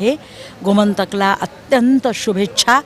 आहे. गोमंतकला अत्यंत शुभेच्छा.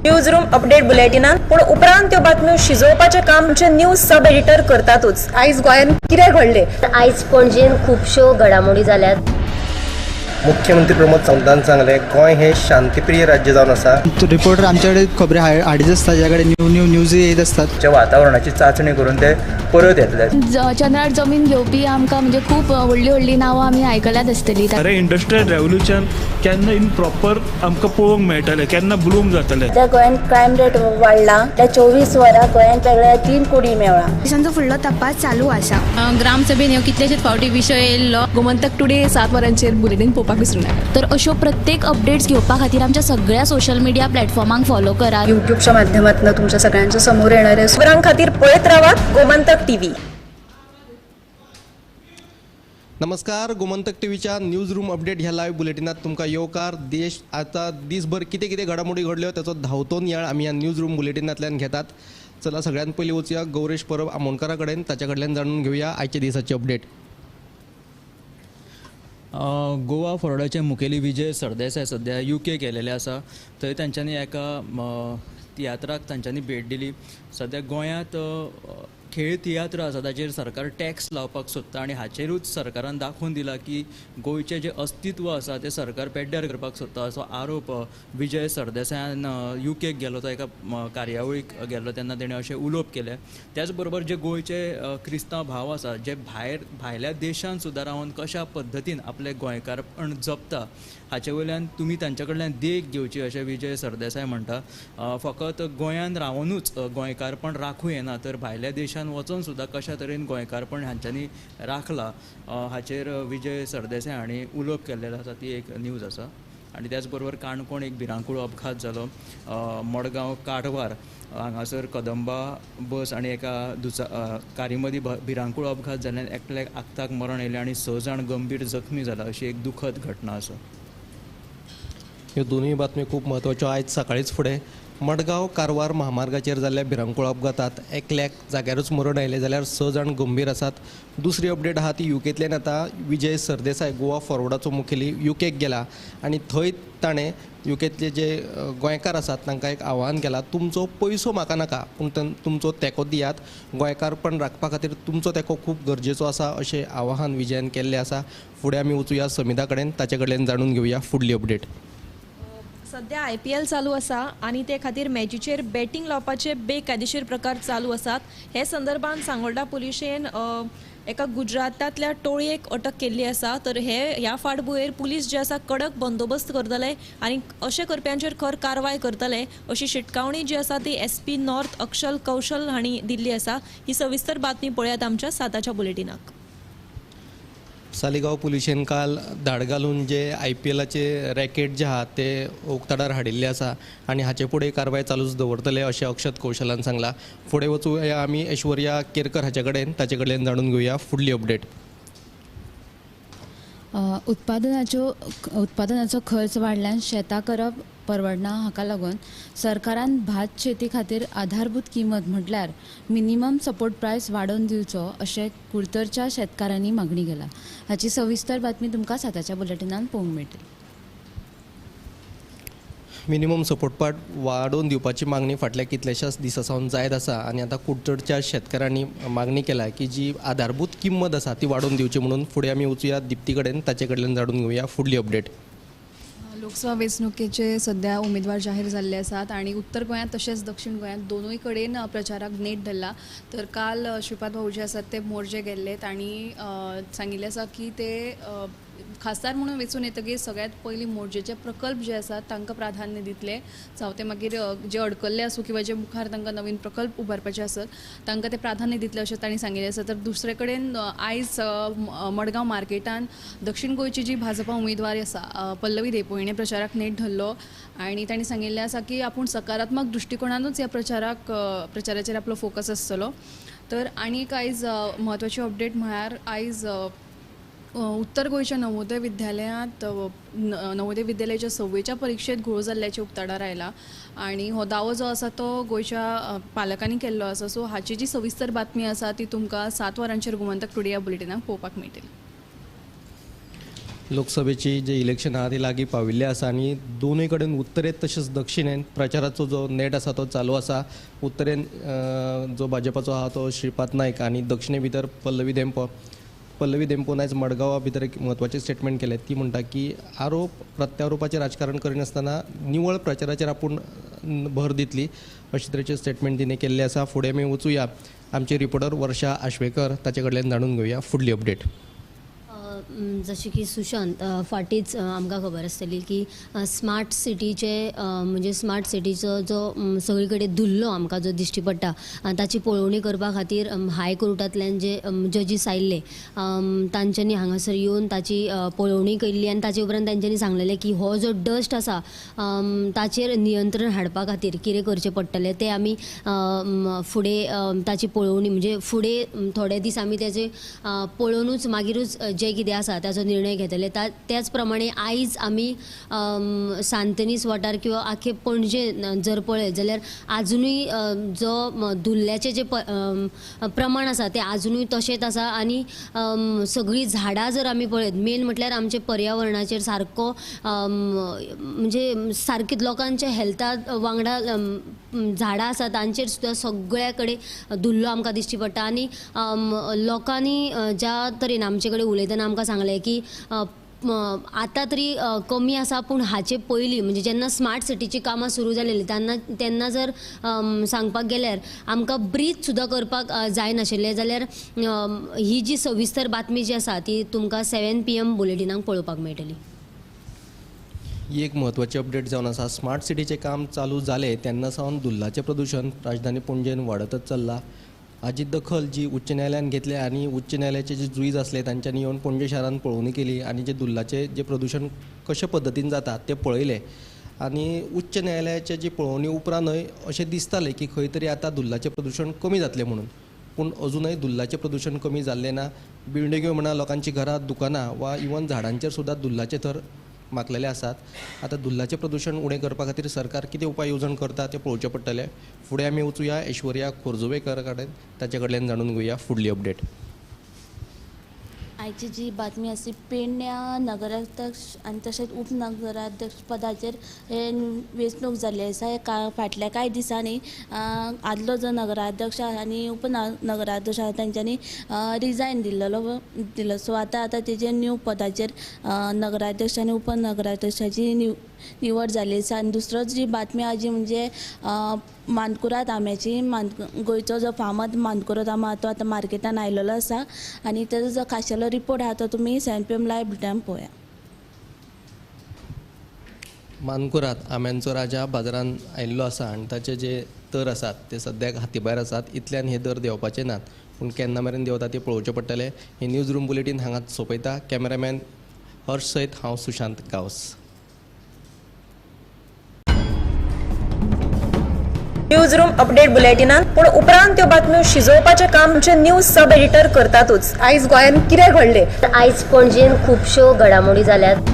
न्यूज रूम अपडेट बुलेटिनान पूण उपरांत त्यो बातम्यो शिजोवपाचें काम आमचे न्यूज सब एडिटर करतातूच. आयज गोंयांत कितें घडलें? आयज पणजेन खुबश्यो घडामोडी जाल्यात. मुख्यमंत्री प्रमोद सावंतान सांगलें, गोंय हें शांतीप्रिय राज्य जावन आसा. रिपोर्टर आमच्याकडे खबरी हाडीत आसता, ज्या कडेन न्यू न्यू न्यूज येत आसतात. वातावरणाची चांचणी करून ते परत येतले. चंद्रार जमीन घेवपी आमकां म्हणजे खूब व्हडलीं व्हडलीं नांवां आमी आयकल्यात आसतलीं. खरें इंडस्ट्रियल रेवोल्युशन केन्ना इन प्रॉपर आमकां पळोवंक मेळटलें, केन्ना ब्लूम जातलें? सध्या गोंयांत क्रायम रेट वाडला. त्या 24 वरां गोंयांत वेगळ्या 3 कुडी मेवळा. पोलिसांचो फुडलो तपास चालू आसा. ग्रामसभेन ह्यो कितलेशेच फावटी विशय येयल्लो. गोमंतक टुडे 7 वरांचेर बुलेटीन पळोवपाक विसरूं नाका. तर अश्यो प्रत्येक अपडेट्स घेवपा खातीर आमच्या सगळ्या सोशल मिडिया प्लॅटफॉर्मांक फॉलो करात. यूट्यूबच्या माध्यमातून तुमच्या सगळ्यांच्या समोर येणारे. खबरां खातीर पळयत रावात गोमंतक टीव्ही. नमस्कार, गोमंतक टीव्हीच्या न्यूज रूम अपडेट ह्या लायव्ह बुलेटिनात तुमकां येवकार. देश आतां दीसभर कितें कितें घडामोडी घडल्यो ताचो धांवतो नियाळ आमी ह्या न्यूज रूम बुलेटिनांतल्यान घेतात. चला सगळ्यात पयलीं वचुया गौरेश परब आमोणकारा कडेन, ताच्या कडल्यान जाणून घेवया आयच्या दिसाची अपडेट. गोवा फॉरवर्डाचे मुखेली विजय सरदेसाय सद्या UK गेलेले आसा. थंय तांच्यांनी एका तियात्राक तांच्यांनी भेट दिली. सद्या गोंयांत खेळ तियात्र आसा ताचेर सरकार टॅक्स लावपाक सोदता आनी हाचेरूच सरकारान दाखोवन दिला की गोंयचें जें अस्तित्व आसा तें सरकार पेड्ड्यार करपाक सोदता असो आरोप विजय सरदेसायान UK गेलो तो एका कार्यावळीक गेल्लो तेन्ना तेणें अशें उलोवप केलें. त्याच बरोबर जे गोंयचे क्रिस्तांव भाव आसा जे भायल्या देशान सुद्दां रावन कशा पद्दतीन आपलें गोंयकारपण जपता हाचे वयल्यान तुमी तांच्या कडल्यान देख घेवची अशें विजय सरदेसाय म्हणटा. फकत गोंयान रावनूच गोंयकारपण राखूं येना तर भायल्या देशान वचून सुद्दां कशा तरेन गोंयकारपण हांच्यांनी राखलां हाचेर विजय सरदेसाय हांणी उलोवप केल्लें आसा. ती एक न्यूज आसा. आनी त्याच बरोबर काणकोण एक भिरांकूळ अपघात जालो. मडगांव कारवार हांगासर कदंबा बस आनी एका कारी मदीं भिरांकूळ अपघात जाल्ल्यान एकल्याक आक्ताक मरण आयलें आनी 6 जाण गंभीर जखमी जाला अशी एक दुखद घटना आसा. ह्यो दोनूय बातम्यो खूब म्हत्वाच्यो. आयज सकाळींच फुडें मडगांव कारवार म्हामार्गाचेर जाल्ल्या भिरांकूळ अपघातात एकल्याक जाग्यारूच मरण आयलें जाल्यार 6 जाण गंभीर आसात. दुसरी अपडेट आहा ती UKंतल्यान येता. विजय सरदेसाय गोवा फॉरवर्डाचो मुखेली UKक गेला आनी थंय ताणें UKंतले जे गोंयकार आसात तांकां एक आव्हान केलां, तुमचो पयसो म्हाका नाका पूण तुमचो तेंको दियात, गोंयकारपण राखपा खातीर तुमचो तेंको खूब गरजेचो आसा अशें आवाहन विजयान केल्लें आसा. फुडें आमी वचुया समिता कडेन, ताचे कडल्यान जाणून घेवया फुडली अपडेट. सध्या IPL चालू आसा आनी ते खातीर मॅचीचेर बॅटींग लावपाचे बेकायदेशीर प्रकार चालू आसात. हे संदर्भात सांगोल्डा पुलिशेन एका गुजरातांतल्या टोळयेक अटक केल्ली आसा. तर हे ह्या फाटभुंयेर पुलीस जे आसा कडक बंदोबस्त करतले आनी अशे करप्यांचेर खर कारवाय करतले अशी शिटकावणी जी आसा ती SP north अक्षल कौशल हांणी दिल्ली आसा. ही सविस्तर बातमी पळयात आमच्या 7च्या बुलेटिनाक. सालिगांव पुलिशेन काल धाड घालून जे IPLाचे रॅकेट जे आहा ते उक्ताडार हाडिल्ले आसा आनी हाचे फुडें कारवाय चालूच दवरतले अशें अक्षत कौशलान सांगलां. फुडें वचुया आमी ऐश्वर्या केरकर हाचे कडेन, ताचे कडल्यान जाणून घेवया फुडली अपडेट. उत्पादनाचो खर्च वाडल्यान शेतां करप परवडना. हाका लागून सरकारान भात शेती खातीर आधारभूत किंमत म्हटल्यार मिनिमम सपोर्ट प्रायस वाडोवन दिवचो अशें कुडतरच्या शेतकारांनी मागणी केला. हाची सविस्तर बातमी तुमकां 7च्या बुलेटिनान पळोवंक मेळटली. मिनिमम सपोर्ट पार्ट वाडोवन दिवपाची मागणी फाटल्या कितल्याशाच दिसां सावन जायत आसा आनी आतां कुडतरच्या शेतकारांनी मागणी केल्या की जी आधारभूत किंमत आसा ती वाडोवन दिवची म्हणून. फुडें आमी वचुया दिप्ती कडेन, ताचे कडल्यान जाणून घेवया फुडली अपडेट. लोकसभा वेंचणुकेचे सध्या उमेदवार जाहीर जाल्ले आसात आनी उत्तर गोंयांत तशेंच दक्षिण गोंयांत दोनूय कडेन प्रचाराक नेट धरला. तर काल श्रीपाद भाऊ जे आसात ते मोरजे गेल्ले, तांणी सांगिल्लें आसा की ते खासदार म्हणून वेंचून येतकीर सगळ्यांत पयलीं मोरजेचे प्रकल्प जे आसात तांकां प्राधान्य दितले, जावं ते मागीर जे अडकल्ले आसूं किंवा जे मुखार तांकां नवीन प्रकल्प उबारपाचे आसत तांकां ते प्राधान्य दितले अशें तांणी सांगिल्लें आसा. तर दुसरे कडेन आयज मडगांव मार्केटान दक्षिण गोंयची जी भाजपा उमेदवार आसा पल्लवी धेंपो हिणें प्रचाराक नेट धरलो आनी तांणी सांगिल्लें आसा की आपूण सकारात्मक दृश्टिकोणानूच ह्या प्रचाराचेर आपलो फोकस आसतलो. तर आनी एक आयज म्हत्वाची अपडेट म्हळ्यार आयज उत्तर गोंयच्या नवोदय विद्यालयांत नवोदय विद्यालयाच्या सव्वेच्या परिक्षेत घोळ जाल्ल्याचें उक्ताडार आयला आनी हो दावो जो आसा तो गोंयच्या पालकांनी केल्लो आसा. सो हाची जी सविस्तर बातमी आसा ती तुमकां 7 वरांचेर गोमंतक टुडे ह्या बुलेटिनाक पळोवपाक मेळटली. लोकसभेची जे इलेक्शन आहा ती लागीं पाविल्ले आसा आनी दोनूय कडेन उत्तरेंत तशेंच दक्षिणेन प्रचाराचो जो नेट आसा तो चालू आसा. उत्तरेन जो भाजपाचो आहा तो श्रीपाद नायक आनी दक्षिणे भितर पल्लवी धेंपो. पल्लवी धेंपोन आयज मडगांवा भितर एक म्हत्वाचें स्टेटमेंट केलें. ती म्हणटा की आरोप प्रत्यारोपाचें राजकारण करिनासतना निवळ प्रचाराचेर आपूण भर दितली अशे तरेचें स्टेटमेंट तिणें केल्लें आसा. फुडें आमी वचुया आमचे रिपोर्टर वर्षा आश्वेकर ताचे कडल्यान जाणून घेवया फुडली अपडेट. जशें की सुशांत फाटींच आमकां खबर आसतली की स्मार्ट सिटीचे म्हणजे स्मार्ट सिटीचो जो सगळी कडेन धुल्लो आमकां जो दिश्टी पडटा ताची पळोवणी करपा खातीर हायकोर्टांतल्यान जे जजीस आयिल्ले तांच्यांनी हांगासर येवन ताची पळोवणी केल्ली आनी ताचे उपरांत तांच्यांनी सांगलेलें की हो जो डस्ट आसा ताचेर नियंत्रण हाडपा खातीर कितें करचें पडटलें तें आमी फुडें ताची पळोवणी म्हणजे फुडें थोडे दीस आमी ताचे पळोवनूच मागीरूच जें कितें आसा ताचो निर्णय घेतले. त्याच प्रमाणे आयज आमी सांतनीस वाठार किंवा आखे पणजे जर पळयत जाल्यार आजुनूय जो धुल्ल्याचें जें प्रमाण आसा तें आजुनूय तशेंच आसा आनी सगळीं झाडां जर आमी पळयत मेन म्हटल्यार आमचे पर्यावरणाचेर सारको म्हणजे सारकी लोकांच्या हेल्था वांगडा झाडां आसा तांचेर सुद्दां सगळ्या कडेन धुल्लो आमकां दिश्टी पडटा आनी लोकांनी ज्या तरेन आमचे कडेन उलयतना आमकां सांगलें की आतां तरी कमी आसा पूण हाचे पयलीं म्हणजे जेन्ना स्मार्ट सिटीची कामां सुरू जालेलीं तेन्ना जर सांगपाक गेल्यार आमकां ब्रीथ सुद्दां करपाक जायनाशिल्लें जाल्यार ही जी सविस्तर बातमी जी आसा ती तुमकां 7 PM बुलेटिनाक पळोवपाक मेळटली. ही एक म्हत्वाची अपडेट जावन आसा. स्मार्ट सिटीचें काम चालू जालें तेन्ना सावन धुल्लाचें प्रदुशण राजधानी पणजेन वाडतच चल्लां. हाजी दखल जी उच्च न्यायालयान घेतल्या आनी उच्च न्यायालयाचे जे जुईज आसले तांच्यांनी येवन पणजे शारान पळोवणी केली आनी जे धुल्लाचें जें प्रदुशण कशे पद्दतीन जाता तें पळयलें आनी उच्च न्यायालयाचे जी पळोवणी उपरांतय अशें दिसतालें की खंय तरी आतां धुल्लाचें प्रदुशण कमी जातलें म्हणून, पूण अजुनय धुल्लाचें प्रदुशण कमी जाल्लें ना. बिल्डिंग्यो म्हणा, लोकांचीं घरां, दुकानां वा इवन झाडांचेर सुद्दां धुल्लाचे थर माकलेले आसात. आतां धुल्लाचें प्रदुशण उणें करपा खातीर सरकार कितें उपाय येवजण करता तें पळोवचें पडटलें. फुडें आमी वचुया ऐश्वर्या खोर्जुवेकर कडेन, ताचे कडल्यान जाणून घेवया फुडली अपडेट. आयची जी बातमी आसा पेडण्या नगराध्यक्ष आनी तशेंच उपनगराध्यक्ष पदाचेर हे वेंचणूक जाल्ली आसा. फाटल्या कांय दिसांनी आदलो जो नगराध्यक्ष आनी उपनगराध्यक्ष आसा तेंच्यांनी रिजायन दिल्लो. सो आतां आतां तेजे न्यू पदाचेर नगराध्यक्ष आनी उपनगराध्यक्षाची निवड जाल्ली आसा. आनी दुसरो जी बातमी आहा जी म्हणजे मानकुराद आंब्याची, गोंयचो जो फामाद मानकुराद आंबो तो आतां मार्केटान आयलेलो आसा आनी तेजो जो खाशेलो रिपोर्ट आहा तो तुमी 7 PM live बुलेटिनान पळोवया. मानकुराद आंब्यांचो राजा बाजारान आयिल्लो आसा आनी ताचे जे दर आसात ते सद्याक हाती भायर आसात. इतल्यान हे दर देंवपाचे नात, पूण केन्ना मेरेन देंवता ते पळोवचें पडटलें. हे न्यूज रूम बुलेटीन हांगाच सोंपयता. कॅमेरामॅन हर्ष सयत हांव Sushant Gawas. News room update बुलेटिनान पूण उपरांत त्यो बातम्यो शिजोवपाचें काम आमचे न्यूज सब एडिटर करतातूच. आयज गोंयांत कितें घडलें, आयज पणजेन खुबश्यो घडामोडी जाल्यात.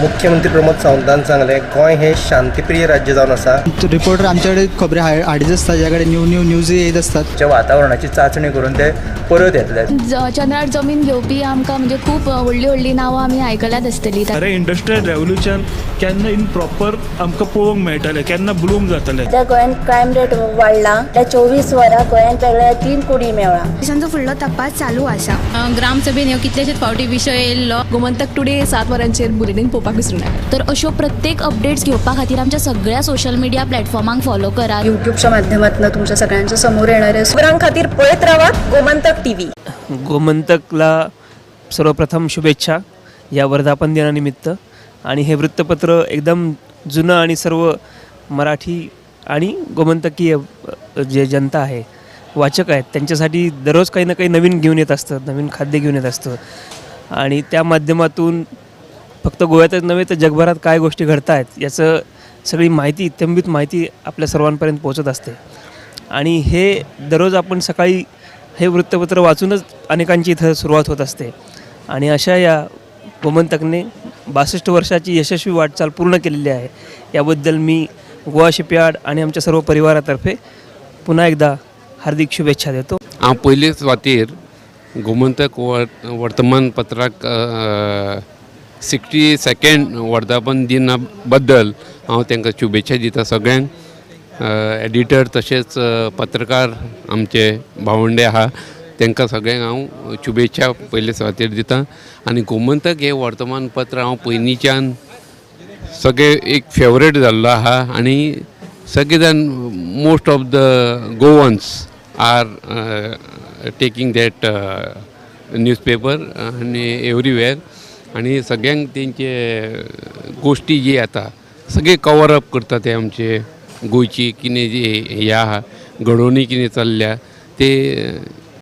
मुख्यमंत्री प्रमोद सावंतान सांगलें गोंय हे शांतीप्रिय राज्य जावन आसा. रिपोर्टर आमचे कडेन खबरी हाडीत आसता, ज्या कडेन न्यू न्यू न्यूज येत आसतात. वातावरणाची चांचणी करून ते परत येतले. चंद्रार जमीन घेवपी आमकां म्हणजे खूब व्हडली व्हडली नांवां आमी आयकल्यात आसतली. अरे इंडस्ट्रियल रेव्होल्युशन केन्ना इन प्रॉपर आमकां पळोवंक मेळटलें, केन्ना ब्लूम जातलें. सध्या गोंयांत क्रायम रेट वाडला. त्या 24 वरां गोंयांत वेगळ्या 3 कोटी मेळ्ळा. दिसांचो फुडलो तपास चालू आसा. ग्रामसभेन ह्यो कितलेशेच फावटी विशय येयल्लो. गोमंतक टुडे 7 वरांचेर बुलेटीन पळोवपाक विसरूं नाका. तर अश्यो प्रत्येक अपडेट्स घेवपा खातीर आमच्या सगळ्या सोशल मिडिया प्लॅटफॉर्मांक फॉलो करात. युट्यूबच्या माध्यमातून तुमच्या सगळ्यांच्या समोर येणाऱ्या खबरां खातीर पळयत रावात गोमंतक टीव्ही. गोमंतकला सर्वप्रथम शुभेच्छा या वर्धापन दिनानिमित्त. आणि हे वृत्तपत्र एकदम जुनं आणि सर्व मराठी आणि गोमंतकीय जे जनता आहे, वाचक आहेत, त्यांच्यासाठी दररोज काही ना काही नवीन घेऊन येत असतं, नवीन खाद्य घेऊन येत असतं. आणि त्या माध्यमातून फक्त गोव्यातच नव्हे तर जगभरात काय गोष्टी घडत आहेत याचं सगळी माहिती, इत्यंभूत माहिती आपल्या सर्वांपर्यंत पोहोचत असते. आणि हे दररोज आपण सकाळी हे वृत्तपत्र वाचूनच अनेकांची इथं सुरुवात होत असते. आणि अशा या गोमंतकने 62 वर्षाची यशस्वी वाटचाल पूर्ण केलेली आहे. याबद्दल मी गोवा शिपयार्ड आणि आमच्या सर्व परिवारातर्फे पुन्हा एकदा हार्दिक शुभेच्छा देतो. हांव पयले सुवातेर गोमंतक वर्तमानपत्राक 62nd वर्धापन दिना बद्दल हांव तांकां शुभेच्छा दिता सगळ्यांक. एडिटर तशेंच पत्रकार आमचे भावंडे आहा, तांकां सगळ्यांक हांव शुभेच्छा पयले सुवातेर दिता. आनी गोमंतक हें वर्तमानपत्र हांव पयलींच्यान सगळे एक फेवरेट जाल्लो आहा आनी सगळे जाण, most of the Goans are taking that newspaper आनी एवरीवेर. आनी सगळ्यांक तेंचे गोश्टी जी येता सगळे कवर अप करता. ते आमचे गोंयची कितें जी हे आहा, घडोवणी कितें चल्ल्या ते.